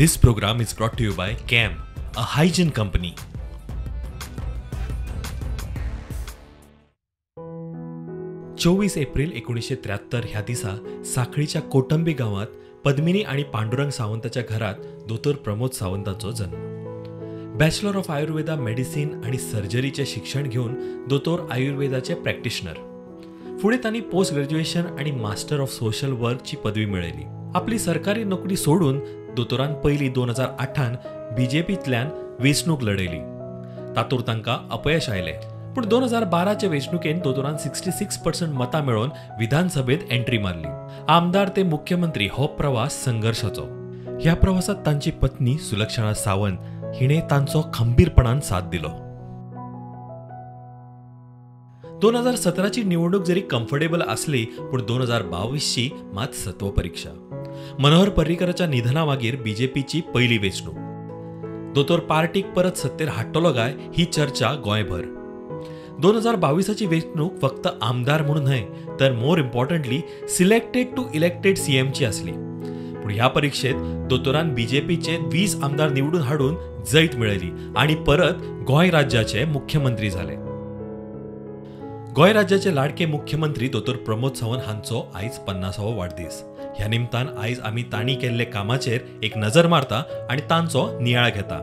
This program is brought to you by CAM, a hygiene company. 24 April 1973 ह्या दिसा साखळीच्या कोटंबी गांवात पद्मिनी आणि पांडुरंग सावंताच्या घरात दोतोर प्रमोद सावंताचो जन्म. बॅचलर ऑफ आयुर्वेदा मेडिसिन आणि सर्जरीचे शिक्षण घेऊन दोतोर आयुर्वेदाचे प्रॅक्टिशनर. फुडें तांणी पोस्ट ग्रॅज्युएशन आणि मास्टर ऑफ सोशल वर्कची पदवी मेळयली. आपली सरकारी नोकरी सोडून दोतोरान पयली 2008 बीजेपींतल्यान वेंचणूक लढयली. तातूंत तांकां अपयश आयलें, पूण 2012चे वेंचणुकेन दोतोरान 66% मतां मेळोवन विधानसभेत एंट्री मारली. आमदार ते मुख्यमंत्री हो प्रवास संघर्शाचो. ह्या प्रवासात तांची पत्नी सुलक्षणा सावंत हिणें तांचो खंबीरपणान साथ दिलो. 2017ची निवडणूक जरी कम्फर्टेबल आसली, पूण 2022ची मात सत्व परीक्षा. मनोहर पर्रीकराच्या निधना मागीर बीजेपीची पयली वेंचणूक. दोतोर पार्टीक परत सत्तेर हाडटलो काय ही चर्चा गोंयभर. 2022ची वेंचणूक फक्त आमदार म्हणून न्हय, तर more importantly selected to elected सीएमची आसली. पूण ह्या परिक्षेत दोतोरान बीजेपीचे 20 आमदार निवडून हाडून जैत मेळयली आनी परत गोंय राज्याचे मुख्यमंत्री जाले. गोंय राज्याचे लाडके मुख्यमंत्री दोतोर प्रमोद सावंत हांचो आयज 50वो वाडदीस. ह्या निमतान आयज आमी तांणी केल्ले कामाचेर एक नजर मारता आनी तांचो नियाळ घेता.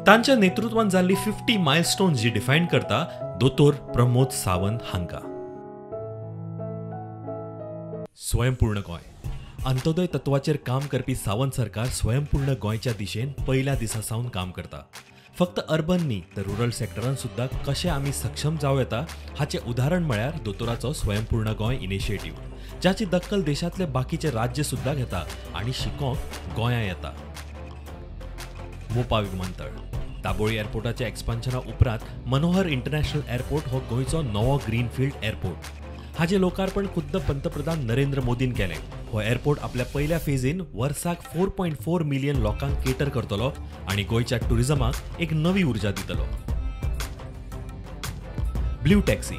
तांच्या नेतृत्वान जाल्ली 50 मायलस्टोन जी डिफायन करता दोतोर प्रमोद सावंत हांकां. स्वयंपूर्ण गोंय. अंत्योदय तत्वाचेर काम करपी सावंत सरकार स्वयंपूर्ण गोंयच्या दिशेन पयल्या दिसा सावन काम करता. फक्त अर्बन न्ही तर रुरल सेक्टरान सुद्दां कशें आमी सक्षम जावं येता हाचें उदाहरण म्हळ्यार दोतोराचो स्वयंपूर्ण गोंय इनिशिएटीव, जाची दखल देशांतले बाकीचे राज्य सुद्दां घेता आनी शिकोंक गोंया येता. मोपा विमानतळ, दाबोळी एअरपोर्टाच्या एक्सपान्शना उपरांत मनोहर इंटरनॅशनल एअरपोर्ट हो गोंयचो नवो ग्रीनफिल्ड एअरपोर्ट. हाचें लोकार्पण खुद्द पंतप्रधान नरेंद्र मोदीन केलें. हो एअरपोर्ट आपल्या पयल्या फेजीन वर्साक 4.4 मिलियन लोकांक केटर करतलो आनी गोंयच्या टुरिझमाक एक नवी उर्जा दितलो. ब्ल्यू टॅक्सी,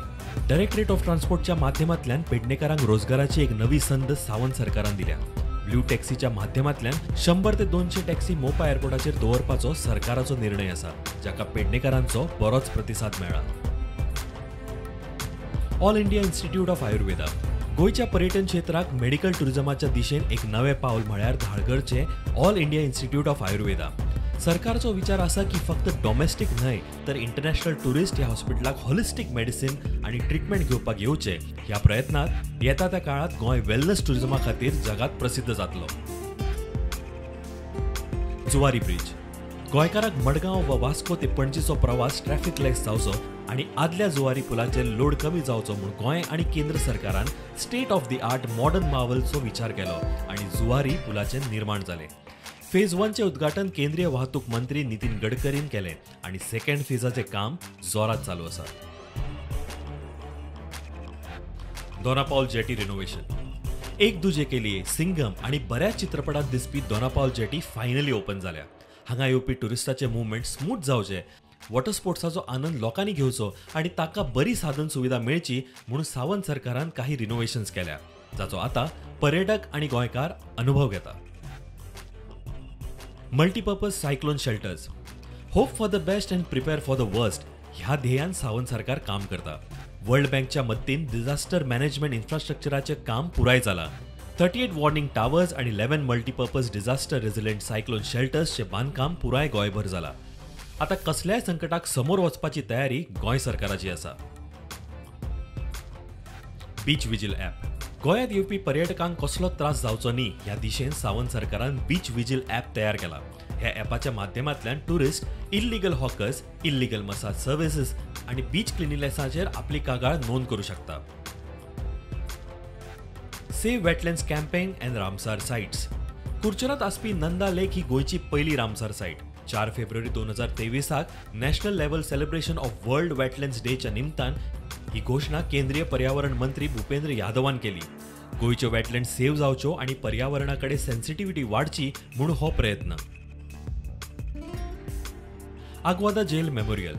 डायरेक्टरेट ऑफ ट्रान्सपोर्टच्या माध्यमांतल्यान पेडणेकारांक रोजगाराची एक नवी संद सावंत सरकारान दिल्या. ब्ल्यू टॅक्सीच्या माध्यमांतल्यान 100 ते 200 टॅक्सी मोपा एअरपोर्टाचेर दवरपाचो सरकाराचो निर्णय आसा, जाका पेडणेकारांचो बरोच प्रतिसाद मेळ्ळा. All India Institute of Ayurveda, गोंयच्या पर्यटन क्षेत्राक मेडिकल टुरिझमाच्या दिशेन एक नवें पावल म्हळ्यार धाळगरचें All India Institute of Ayurveda. सरकारचो विचार आसा की फक्त डॉमेस्टीक न्हय तर इंटरनॅशनल टुरिस्ट ह्या हॉस्पिटलाक होलिस्टीक मेडिसिन आनी ट्रिटमेंट घेवपाक येवचे. ह्या प्रयत्नांत येता त्या काळात गोंय वेलनस टुरिझमा खातीर जगात प्रसिद्ध जातलो. जुवारी ब्रिज, गोंयकारांक मडगांव वा वास्को ते पणजीचो प्रवास ट्रॅफिक लेस जावचो आनी आदल्या जुवारी पुलाचेर लोड कमी जावचो म्हूण गोंय आनी केंद्र सरकारान state of the art modern मार्वलचो विचार केलो आनी जुवारी पुलाचें निर्माण जालें. फेज 1चें उद्घाटन केंद्रीय वाहतूक मंत्री नितीन गडकरीन केलें आनी सेकंड फेजाचें काम जोरात चालू आसा. दोनापावल जेटी रिनोव्हेशन, एक दुजे के लिए, सिंघम आनी बऱ्याच चित्रपटात दिसपी दोनापावल जेटी फायनली ओपन जाल्या. हांगा येवपी टुरिस्टाचें मुवमेंट स्मूथ जावचें, वॉटर स्पोर्ट्साचो आनंद लोकांनी घेवचो आनी ताका बरी साधन सुविधा मेळची म्हणून सावंत सरकारान काही रिनोव्हेशन्स केल्या, जाचो आतां पर्यटक आनी गोंयकार अनुभव घेता. Multipurpose cyclone shelters, hope for the best and prepare for the worst ह्या ध्येयान सावंत सरकार काम करता. वर्ल्ड बँकच्या मदतीन डिझास्टर मॅनेजमेंट इन्फ्रास्ट्रक्चराचें काम पुराय जालां. 38 वॉर्निंग टावर्स आनी 11 मल्टीपर्पज डिझास्टर रेझिलंट सायक्लोन शेल्टर्सचें बांदकाम पुराय गोंयभर जालां. आतां कसल्याय संकटाक समोर वचपाची तयारी गोंय सरकाराची आसा. बीच विजील ॲप, गोंयांत येवपी पर्यटकांक कसलो त्रास जावचो न्ही ह्या दिशेन सावंत सरकारान बीच विजील ॲप तयार केला. ह्या ॲपाच्या माध्यमांतल्यान tourist illegal hawkers, illegal massage services आनी बीच क्लिनिनेसाचेर आपली कागाळ नोंद करूं शकता. Save wetlands campaign and Ramsar sites, कुर्चरात आसपी नंदा लेक ही गोंयची पयली रामसार सायट. 4 फेब्रुवारी 2023 national level celebration of world wetlands डेच्या निमतान ही घोशणा केंद्रीय पर्यावरण मंत्री भूपेंद्र यादवान केली. गोंयच्यो वेटलँड सेव्ह जावच्यो आनी पर्यावरणा कडेन सेन्सिटिव्हिटी वाडची म्हूण हो प्रयत्न. आग्वादा जेल मेमोरियल,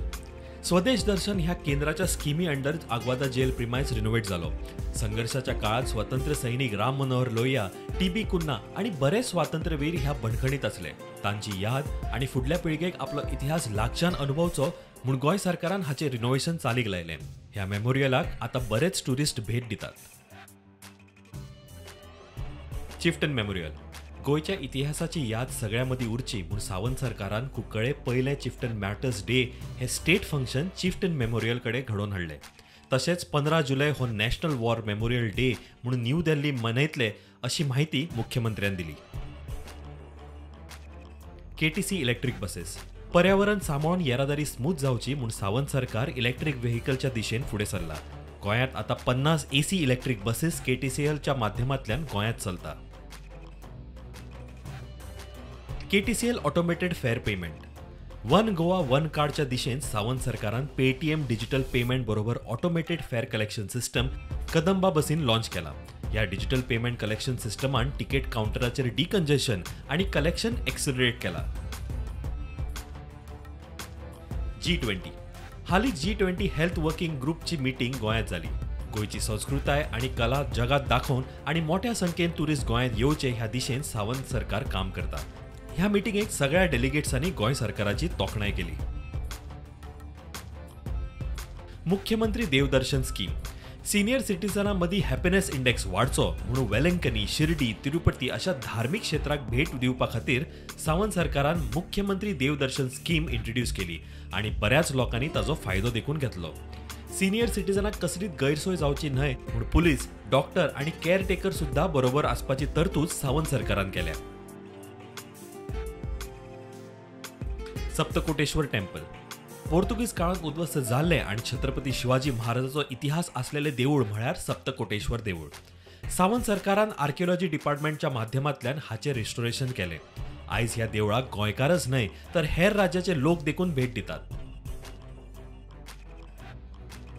स्वदेश दर्शन ह्या केंद्राच्या स्किमी under Aguada jail premise renovate जालो. संघर्षाच्या काळात स्वतंत्र सैनिक राम मनोहर लोहिया, टीबी कुन्हा आणि बरेच स्वातंत्र्यवीर ह्या बंदखणीत असले. तांची याद आणि फुडल्या पिळगेक आपलो इतिहास लागच्यान अनुभवचो म्हूण गोंय सरकारान हाचे रिनोव्हेशन चालीक लायलें. ह्या मेमोरियलाक आतां बरेच ट्युरिस्ट भेट दितात. चिफ्टन मेमोरियल गोंयच्या इतिहासाची याद सगळ्या मदीं उरची म्हूण सावंत सरकारान कुंकळे पयले चिफ्टन मॅटर्स डे हे स्टेट फंक्शन चिफ्टन मेमोरियल कडेन घडोवन हाडलें. तशेंच 15 जुलय हो नॅशनल वॉर मेमोरियल डे म्हणून न्यू दिल्ली मनयतले अशी माहिती मुख्यमंत्र्यान दिली. केटीसी इलेक्ट्रीक बसेस पर्यावरण सांबाळून येरादारी स्मूथ जावची म्हूण सावंत सरकार इलेक्ट्रीक व्हेकलच्या दिशेन फुडें सरला. गोंयांत आतां 50 एसी इलेक्ट्रीक बसेस केटीसीएलच्या माध्यमांतल्यान गोंयांत चलता. KTCL automated fare payment one Goa one कार्डच्या दिशेन सावंत सरकारान पेटीएम डिजिटल पेमेंट बरोबर automated fare collection system Kadamba बसीन लॉन्च केला. ह्या डिजिटल पेमेंट कलेक्शन सिस्टमान तिकेट काउंटराचेर डिकंजेशन आनी कलेक्शन एक्सिलरेट केला. G20 हालींच G20 health working ग्रुपची मिटींग गोंयांत जाली. गोंयची संस्कृताय आनी कला जगात दाखोवन आनी मोठ्या संख्येन ट्युरिस्ट गोंयांत येवचे ह्या दिशेन सावंत सरकार काम करता. ह्या मिटिंगेक सगळ्या डेलिगेट्सांनी गोंय सरकाराची तोखणाय केली. मुख्यमंत्री देवदर्शन स्कीम सिनियर सिटीजनां मदीं हॅपीनेस इंडेक्स वाडचो म्हणून वेलंकनी, शिर्डी, तिरुपती अशा धार्मीक क्षेत्राक भेट दिवपा खातीर सावंत सरकारान मुख्यमंत्री देवदर्शन स्कीम इंट्रोड्यूस केली आनी बऱ्याच लोकांनी ताजो फायदो देखून घेतलो. सिनियर सिटीजनाक कसलीच गैरसोय जावची न्हय म्हूण पुलीस, डॉक्टर आनी केअरटेकर सुद्दां बरोबर आसपाची तरतूद सावंत सरकारान केल्या. सप्तकोटेश्वर टेम्पल पोर्तुगीज काळांत उद्ध्वस्त जाल्लें आनी छत्रपती शिवाजी महाराजाचो इतिहास आसलेलें देवूळ म्हळ्यार सप्तकोटेश्वर देवूळ. सावंत सरकारान आर्किओलॉजी डिपार्टमेंटच्या माध्यमांतल्यान हाचें रिस्टोरेशन केलें. आयज ह्या देवळाक गोंयकारच न्हय तर हेर राज्याचे लोक देखून भेट दितात.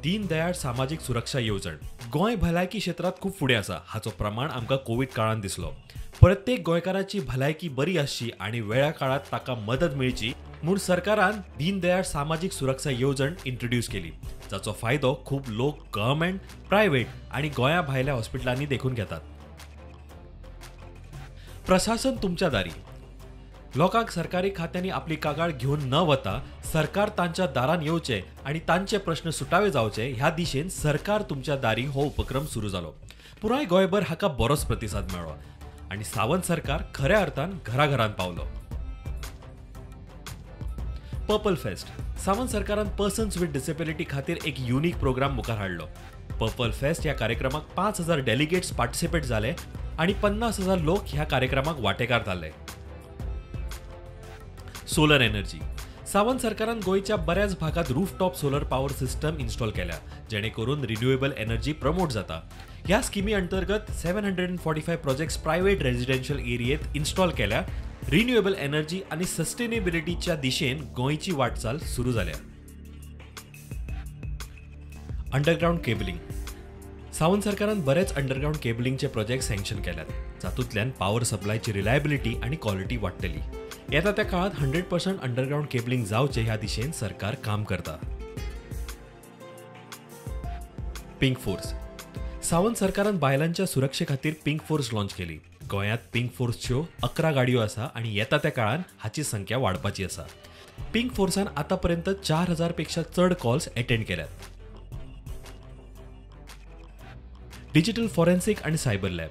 दीनदयाळ सामाजीक सुरक्षा येवजण गोंय भलायकी क्षेत्रांत खूब फुडें आसा हाचो प्रमाण आमकां कोवीड काळांत दिसलो. प्रत्येक गोंयकाराची भलायकी बरी आसची आनी वेळा काळांत ताका मदत मेळची म्हूण सरकारान दीनदयाळ सामाजीक सुरक्षा येवजण इंट्रोड्यूस केली, जाचो फायदो खूब लोक गव्हर्मेंट, प्रायव्हेट आनी गोंया भायल्या हॉस्पिटलांनी देखून घेतात. प्रशासन तुमच्या दारी लोकांक सरकारी खात्यांनी आपली कागाळ घेवन न वता सरकार तांच्या दारान येवचे आनी तांचे प्रश्न सुटावे जावचे ह्या दिशेन सरकार तुमच्या दारी हो उपक्रम सुरू जालो. पुराय गोंयभर हाका बरोच प्रतिसाद मेळ्ळो आनी सावंत सरकार खऱ्या अर्थान घराघरान पावलो. पर्पल फेस्ट सावंत सरकारान पर्सन्स विथ डिसेबिलिटी खातीर एक युनिक प्रोग्राम मुखार हाडलो. पर्पल फेस्ट ह्या कार्यक्रमाक 5000 डेलिगेट्स पार्टिसिपेट जाले आनी 50,000 लोक ह्या कार्यक्रमाक वांटेकार जाले. सोलर एनर्जी सावंत सरकारान गोंयच्या बऱ्याच भागात rooftop solar power system install केल्या जेणे करून रिन्युएबल एनर्जी प्रमोट जाता. ह्या स्किमी अंतर्गत 745 प्रोजेक्ट्स प्रायव्हेट रेजिडेन्शियल एरियेत इन्स्टॉल केल्या. रिन्युएबल एनर्जी आनी सस्टेनेबिलिटीच्या दिशेन गोंयची वाटचाल सुरू जाल्या. अंडरग्रावंड केबलिंग सावंत सरकारान बरेच अंडरग्रावंड केबलिंगचे प्रोजेक्ट सँक्शन केल्यात, जातूंतल्यान पावर सप्लायची रिलायबिलिटी आनी क्वॉलिटी वाडटली. येता त्या काळात 100% अंडरग्रावंड केबलिंग जावचें ह्या दिशेन सरकार काम करता. पिंक फोर्स सावंत सरकारान बायलांच्या सुरक्षे खातीर पिंक फोर्स लॉन्च केली. गोंयांत पिंक फोर्सच्यो 11 गाडयो आसा आनी येता त्या काळान हाची संख्या वाडपाची आसा. पिंक फोर्सान आतापर्यंत 4000 पेक्षा चड कॉल्स अटेंड केल्यात. डिजिटल फॉरेन्सिक आनी सायबर लॅब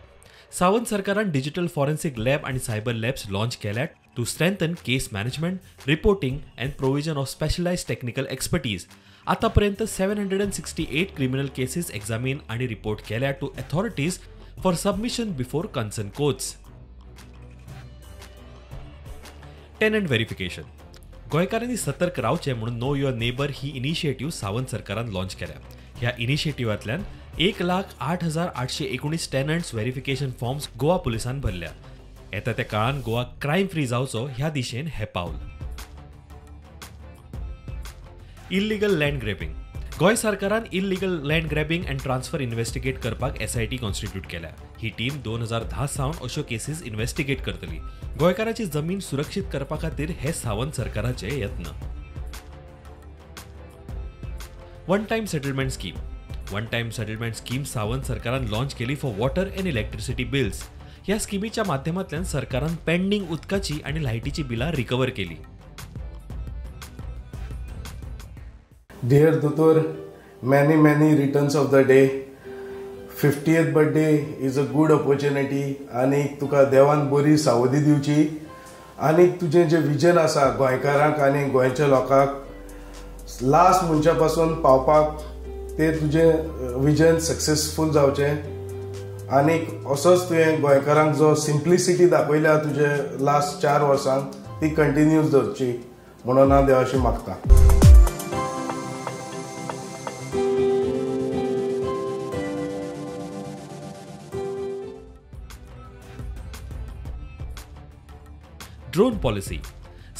सावंत सरकारान डिजिटल फॉरेन्सिक लॅब आनी सायबर लॅब्स लॉन्च केल्यात to strengthen case management, reporting and provision of specialised technical expertise. आतापर्यंत 768 क्रिमिनल केसीस एक्झामीन आनी रिपोर्ट केल्या to authorities for submission before concern courts. Tenant verification गोंयकारांनी सतर्क रावचें म्हणून know your neighbour he initiative Sawant सरकारान launch केल्या. ह्या इनिशिएटिव्हांतल्यान 1,08,819 टेनंट्स व्हेरिफिकेशन फॉर्म्स गोवा पुलिसान भरल्या. येता त्या काळान गोवा क्रायम फ्री जावचो ह्या दिशेन हें पावल. इल्लिगल लँड ग्रॅबिंग गोंय सरकारान illegal land grabbing and transfer investigate करपाक एसआयटी कॉन्स्टिट्यूट केल्या. ही टीम 2010 सावन अश्यो केसीस इन्व्हेस्टिगेट करतली. गोंयकाराची जमीन सुरक्षीत करपा खातीर हे सावंत सरकाराचे यत्न. One time settlement scheme. One time settlement scheme Sawant सरकारान लॉन्च केली for water and electricity bills. ह्या स्किमीच्या माध्यमांतल्यान सरकारान पेंडिंग उदकाची आनी लायटीची बिलां रिकवर केली. Dear दोतोर, many many returns of the day. 50th birthday is a good opportunity आनी तुका देवान बरी सावधी दिवची आनी तुजें जें विजन आसा गोंयकारांक आनी गोंयच्या लोकांक लास्ट मनशा पासून पावपाक ते तुजें विजन सक्सेसफूल जावचें आनी असोच तुवें गोंयकारांक जो सिम्प्लिसिटी दाखयल्या तुजे लास्ट 4 वर्सांक ती कंटिन्यूज दवरची म्हणून हांव देवाशी मागता. Drone policy.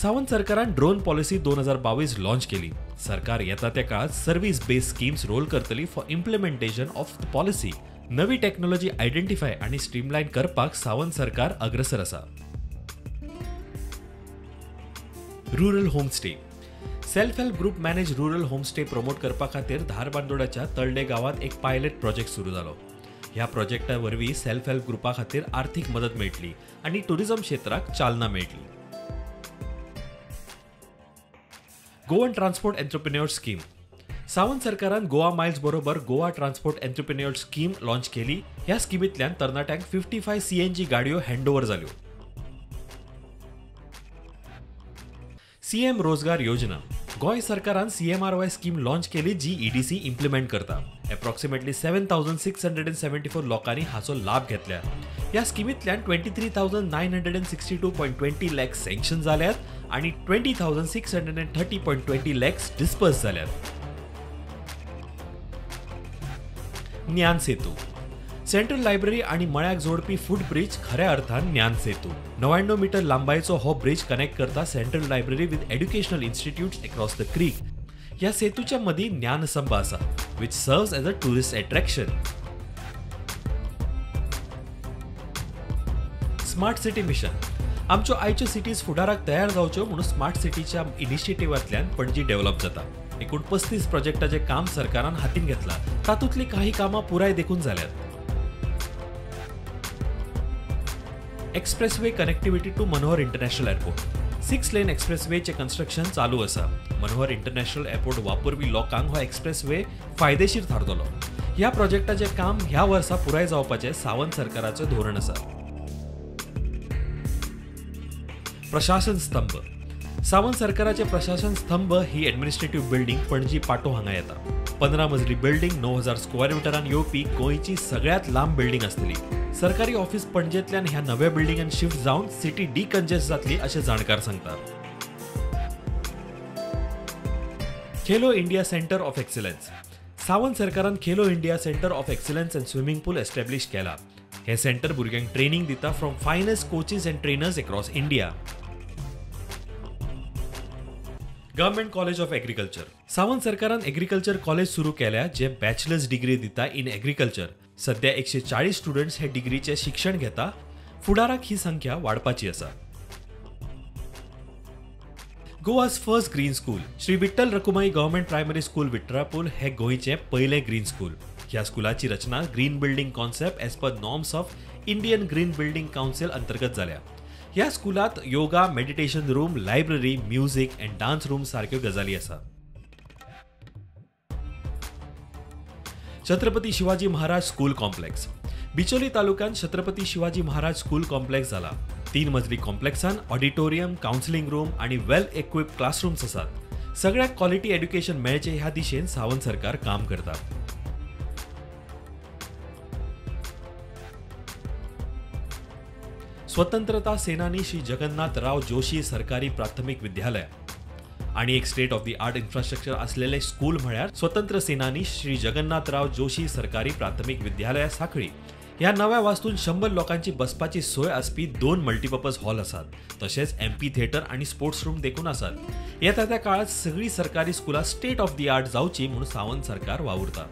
सावंत सरकारान ड्रोन पॉलिसी 2022 लॉन्च केली. सरकार येता त्या काळात सर्व्हिस बेस्ड स्कीम्स रोल करतली for implementation of the policy. नवी टेक्नॉलॉजी आयडेंटिफाय आनी स्ट्रीमलायन करपाक सावंत सरकार अग्रसर आसा. Rural homestay. Self help group manage rural homestay promote करपा खातीर धारबांदोडाच्या तळडे गांवांत एक पायलट प्रोजेक्ट सुरू जालो. ह्या प्रोजेक्टा वरवीं सेल्फ हेल्प ग्रुपा खातीर आर्थीक मदत मेळटली आनी टुरिझम क्षेत्राक चालना मेळटली. Goan transport entrepreneur scheme. Sawant सरकारान गोवा मायल्स बरोबर Goa transport entrepreneur scheme launch केली. ह्या स्किमींतल्यान तरणाट्यांक 55 CNG गाडयो हँडओव्हर जाल्यो. CM रोजगार योजना. गोंय सरकारान CMRY scheme launch केली जी EDC implement करता. एप्रॉक्सिमेटली 7,674 लोकांनी हाचो लाभ घेतल्या. ह्या स्किमींतल्यान 23,962.20 लॅक्स सँक्शन जाल्यात आनी 20,630.20 लॅक्स डिस्पर्स जाल्यात. ज्ञान सेतू. सेंट्रल लायब्ररी आनी मळ्याक जोडपी फूट ब्रिज खऱ्या अर्थान ज्ञान सेतू. 99 मीटर लांबायेचो हो ब्रिज कनेक्ट करता central library with educational institutes across the creek. ह्या सेतूच्या मदीं ज्ञानसंभ आसा which serves as a tourist attraction. Smart city mission. आमच्यो आयच्यो सिटीज फुडाराक तयार जावच्यो म्हणून स्मार्ट सिटीच्या इनिशिएटिव्हांतल्यान पणजी डेव्हलप जाता. एकूण 35 प्रोजेक्टाचें काम सरकारान हातीन घेतलां. तातूंतलीं काही कामां पुराय देखून जाल्यात. Expressway connectivity to Manohar international airport. 6 lane एक्सप्रेसवेचें construction चालू आसा. मनोहर इंटरनॅशनल एअरपोर्ट वापरपी लोकांक हो एक्सप्रेसवे फायदेशीर थारतलो. ह्या प्रोजेक्टाचें काम ह्या वर्सा पुराय जावपाचें सावंत सरकाराचें धोरण आसा. प्रशासन स्तंभ. सावंत सरकाराचे प्रशासन स्तंभ ही एडमिनिस्ट्रेटिव्ह बिल्डिंग पणजी पाटो हांगा येता. 15 मजली बिल्डिंग 9,000 स्क्वेअर मिटरान येवपी गोंयची सगळ्यांत लांब बिल्डिंग आसतली. सरकारी ऑफिस पणजेंतल्यान ह्या नव्या बिल्डिंगान शिफ्ट जावन सिटी डिकंजेस्ट जातली अशें जाणकार सांगतात. Khelo India centre of excellence. Sawant सरकारान Khelo India centre of excellence and swimming pool establish केला. हे सेंटर भुरग्यांक ट्रेनिंग दिता from finest coaches and trainers across India. Government college of agriculture. Sawant सरकारान एग्रीकल्चर कॉलेज सुरू केल्या जे bachelors degree दिता in agriculture. सध्या 140 स्टुडंट्स हे डिग्रीचें शिक्षण घेता. फुडाराक ही संख्या वाडपाची आसा. Goa's first green school. Shri Vitthal Rakhumai government primary school Vittrapul हे गोंयचें पयलें ग्रीन स्कूल. ह्या स्कुलाची रचना green building concept as per norms of Indian green building council अंतर्गत जाल्या. ह्या स्कुलात yoga, meditation room, library, music and dance room सारक्यो गजाली आसा. Chhatrapati Shivaji Maharaj school complex. Bicholim तालुक्यात छत्रपती शिवाजी महाराज स्कूल कॉम्प्लेक्स जाला. 3 मजली कॉम्प्लेक्सान ऑडिटोरियम, कावन्सिलिंग रूम आनी वेल इक्विप्ड क्लासरूम्स आसात. सगळ्याक क्वॉलिटी एड्युकेशन मेळचें ह्या दिशेन सावंत सरकार काम करता. स्वतंत्रता सेनानी श्री जगन्नाथ राव जोशी सरकारी प्राथमिक विद्यालय आणि एक state of the art infrastructure असलेले स्कूल म्हळ्यार स्वतंत्र सेनानी श्री जगन्नाथराव जोशी सरकारी प्राथमिक विद्यालय साखळी. ह्या नव्या वास्तून 100 लोकांची बसपाची सोय आसपी 2 मल्टीपर्पज हॉल आसात. तशेंच एमपी थिएटर आनी स्पोर्ट्स रूम देखून आसात. येता त्या काळात सगळी सरकारी स्कुलां स्टेट ऑफ the art जावची म्हणून सावंत सरकार वावुरता.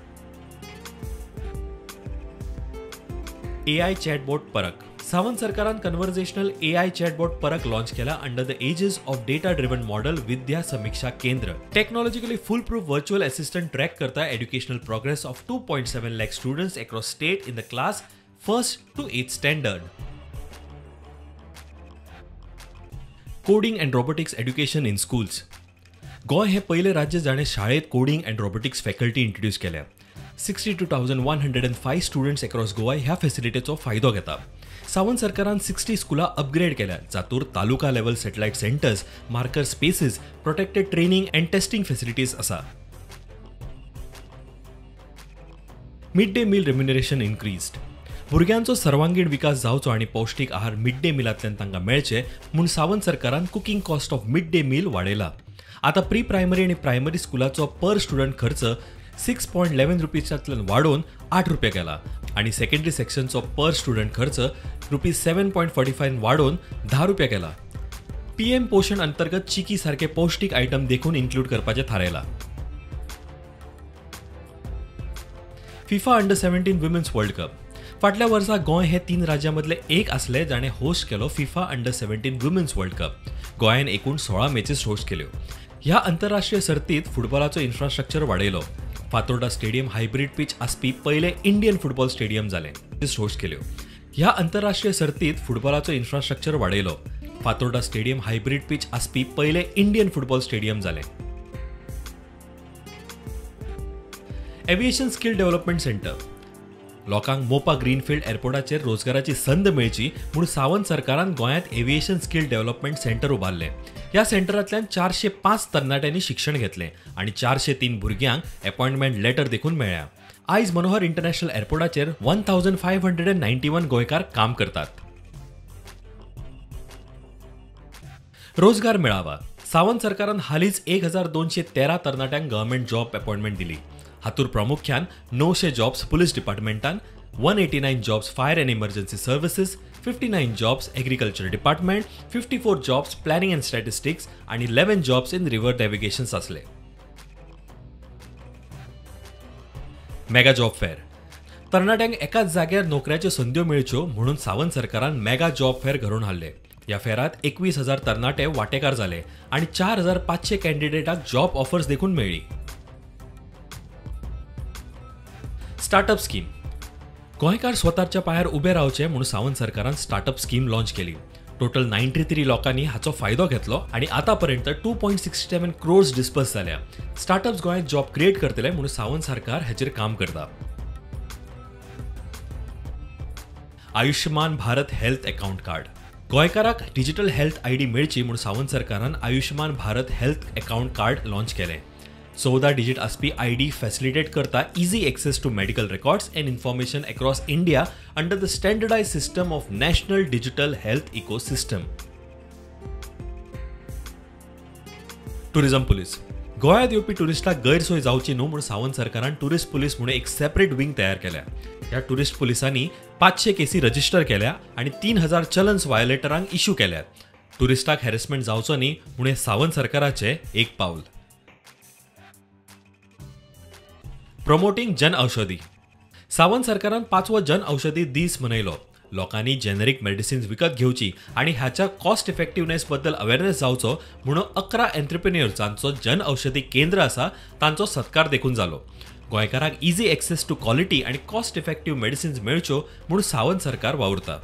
AI chatbot Parakh. सावंत सरकारान कन्व्हर्सेशनल एआय चॅटबॉट परत लॉन्च केला under the aegis of data driven model Vidya Samiksha Kendra. Technologically full proof virtual assistant track करता educational progress of 2.7 lakh students across state in the class 1st to 8th standard. Coding and robotics education in schools. Goa हे पयलें राज्य जाणें शाळेंत coding and robotics faculty introduce केल्या. 62,105 students across Goa ह्या फॅसिलिटीचो फायदो घेता. सावंत सरकारान 60 स्कुलां अपग्रेड केल्या, जातूर taluka level satellite centres, marker spaces, protected training and testing facilities आसा. Mid day meal remuneration increased. भुरग्यांचो सर्वांगीण विकास जावचो आनी पौश्टीक आहार मिड डे मिलांतल्यान तांकां मेळचे म्हूण सावंत सरकारान cooking cost of mid day meal वाडयला. आतां प्री प्रायमरी आनी प्रायमरी स्कुलाचो पर स्टुडंट खर्च 6.11 रुपीजांतल्यान वाडोवन 8 रुपया केला आनी सेकंडरी सेक्शनचो पर स्टुडंट खर्च ₹7.45 वाडोवन 10 रुपया केला. पीएम पोषण अंतर्गत चिकी सारखे पौश्टीक आयटम देखून इन्क्लूड करपाचें थारायला. FIFA under 17 women's world cup. फाटल्या वर्सा गोंय हे 3 राज्यां मदले एक आसले जाणें होस्ट केलो FIFA under 17 women's world cup. गोंयान एकूण 16 मॅचीस होस्ट केल्यो. ह्या आंतरराष्ट्रीय सर्तीत फुटबॉलाचो इन्फ्रास्ट्रक्चर वाडयलो. फातोर्डा स्टेडियम हायब्रीड पिच आसपी पयलें इंडियन फुटबॉल स्टेडियम जालें. होस्ट केल्यो. ह्या आंतरराष्ट्रीय सर्तीत फुटबॉलाचो इन्फ्रास्ट्रक्चर वाडयलो. फातोर्डा स्टेडियम हायब्रीड पिच आसपी पयलें इंडियन फुटबॉल स्टेडियम जालें. Aviation skill development centre. लोकांक मोपा ग्रीनफिल्ड एअरपोर्टाचेर रोजगाराची संद मेळची म्हूण सावंत सरकारान गोंयांत एव्हिएशन स्किल डेव्हलपमेंट सेंटर उबारलें. ह्या सेंटरांतल्यान 405 तरणाट्यांनी शिक्षण घेतलें आनी 403 भुरग्यांक अपॉयंटमेंट लेटर देखून मेळ्ळ्या. आयज मनोहर इंटरनॅशनल एअरपोर्टाचेर 1591 गोंयकार काम करतात. रोजगार मेळावा. सावंत सरकारान हालींच 1213 तरणाट्यांक गव्हर्मेंट जॉब अपॉयंटमेंट दिली. हातूर प्रामुख्यान 900 jobs police डिपार्टमेंटान, 189 jobs fire and emergency services, 59 jobs agriculture department, 54 jobs planning and statistics आनी 11 जॉब्स इन रिव्हर नॅव्हिगेशन आसले. Mega job fair. तरणाट्यांक एकाच जाग्यार नोकऱ्याच्यो संद्यो मेळच्यो म्हणून सावंत सरकारान मेगा जॉब फेअर घडोवन हाडले. ह्या फेरात 21,000 तरणाटे वांटेकार जाले आनी 4,500 कॅन्डिडेटाक जॉब ऑफर्स देखून मेळ्ळी. Startup scheme. गोंयकार स्वताच्या पांयार उबे रावचे म्हूण सावंत सरकारान स्टार्टअप स्कीम लॉन्च केली. टोटल 93 लोकांनी हाचो फायदो घेतलो आनी आतांपर्यंत 2.67 क्रोर्स डिस्पर्स जाल्या. स्टार्टअप्स गोंयांत जॉब क्रिएट करतले म्हूण सावंत सरकार हाचेर काम करता. Ayushman Bharat health account card. गोंयकाराक digital health ID मेळची म्हूण सावंत सरकारान Ayushman Bharat health account card launch केलें. 14 डिजिट आसपी आयडी फॅसिलिटेट करता easy access to medical records and information across India under the standardised system of national digital health ecosystem. Tourism police. गोंयांत येवपी ट्युरिस्टाक गैरसोय जावची न्हू म्हूण सावंत सरकारान ट्युरिस्ट पुलीस म्हणून एक सेपरेट विंग तयार केल्या. ह्या ट्युरिस्ट पुलिसांनी 500 केसी रजिस्टर केल्या आनी 3000 चलन्स व्हायोलेटरांक इश्यू केल्यात. ट्युरिस्टाक हॅरेसमेंट जावचो न्ही म्हूण हें सावंत सरकाराचें एक पावल. प्रमोटींग जन औषधी. सावंत सरकारान 5वो जन औषधी दीस मनयलो. लोकांनी जेनेरिक मेडिसिन्स विकत घेवची आनी हाच्या कॉस्ट इफेक्टिवनेस बद्दल अवेरनेस जावचो म्हणून 11 एंटरप्रेन्युअर्स जांचो जन औषधी केंद्र आसा तांचो सत्कार देखून जालो. गोंयकारांक इझी एक्सेस टू क्वॉलिटी आनी कॉस्ट इफेक्टिव्ह मेडिसिन्स मेळच्यो म्हूण सावंत सरकार वावुरता.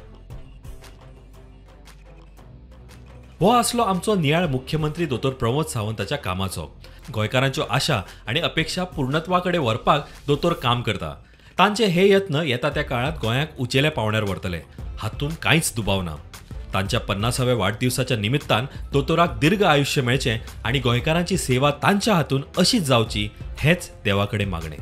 हो आसलो आमचो नियाळ मुख्यमंत्री दोतोर प्रमोद सावंताच्या कामाचो. गोंयकारांच्यो आशा आनी अपेक्षा पूर्णत्वा कडेन व्हरपाक दोतोर काम करता. तांचे हे यत्न येता त्या काळांत गोंयाक उंचेल्या पावंड्यार व्हरतले हातूंत कांयच दुबाव ना. तांच्या 50व्या वाडदिवसाच्या निमित्तान दोतोराक दीर्घ आयुष्य मेळचें आनी गोंयकारांची सेवा तांच्या हातून अशीच जावची हेंच देवा कडेन मागणें.